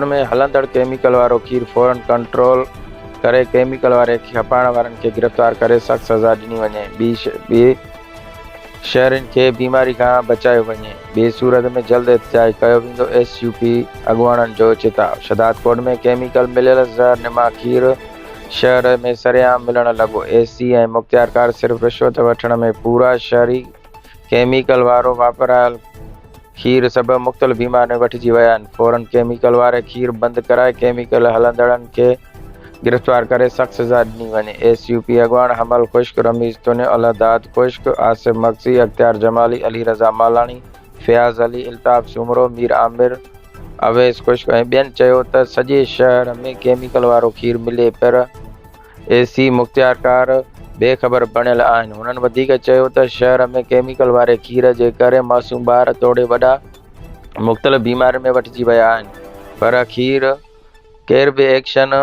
۾ هلندڙ ڪيميڪل وارو کير فورن ڪنٽرول ڪري ڪيميڪل واري کپائڻ وارن کي گرفتار ڪري سخت سزا ڏني وڃي ٻي شهرين کي بيماري کان بچايو وڃي ٻي صورت ۾ جلد احتجاج ڪيو ويندو ايس يو پي اڳواڻن جو چتاء شهدادڪوٽ ۾ ڪيميڪل مليل زهر نما کير شهر ۾ سرعام ملڻ لڳو اي سي ۽ مختيارڪار صرف رشوت وٺڻ ۾ پورا شهري ڪيميڪل وارو واپرايل کير سبب مختلف بيمارين ۾ وٺجي ويا آهن، فورن ڪيميڪل واري کير بند ڪرائي ڪيميڪل هلندڙن کي گرفتار ڪري سخت سزا ڏني وڃي، ايس يو پي اڳواڻ حمل خشڪ، رميز تنيو، الهداد خشڪ، آصف مگسي، اختيار جمالي، علي رضا مالاڻي، فياض علي، الطاف سومرو، مير عامر، اويس خشڪ ۽ ٻين چيو ته سڄي شهر ۾ ڪيميڪل وارو کير ملي پر اي سي مختيارڪار بي خبر بڻيل آهن. هنن وڌيڪ چيو ته شهر ۾ ڪيميڪل واري کير جي ڪري معصوم ٻار توڙي وڏا مختلف بيمارين ۾ وٺجي ويا آهن پر کير ڪير به ايڪشن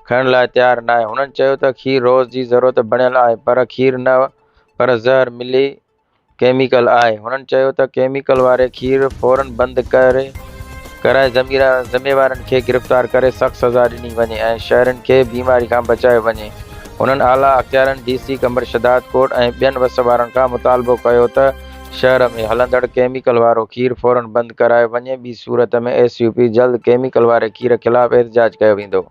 کڻڻ لاء تيار ناهي. هنن چيو ته کير روز جي ضرورت بڻيل آهي پر کير نه پر زهر ملي ڪيميڪل آهي. هنن چيو ته ڪيميڪل واري کير فورن بند ڪري ڪرائي ذميوارن کي گرفتار ڪري سخت سزا ڏني وڃي ۽ شهرين کي بيماري کان بچايو وڃي. هنن اعليٰ اختيارين ڊي سي قمبر شهدادڪوٽ ۽ ٻين وس وارن کان مطالبو ڪيو ته شهر ۾ هلندڙ ڪيميڪل وارو کير فورن بند ڪرايو وڃي ٻي صورت ۾ ايس يو پي جلد ڪيميڪل واري کير خلاف احتجاج ڪيو ويندو.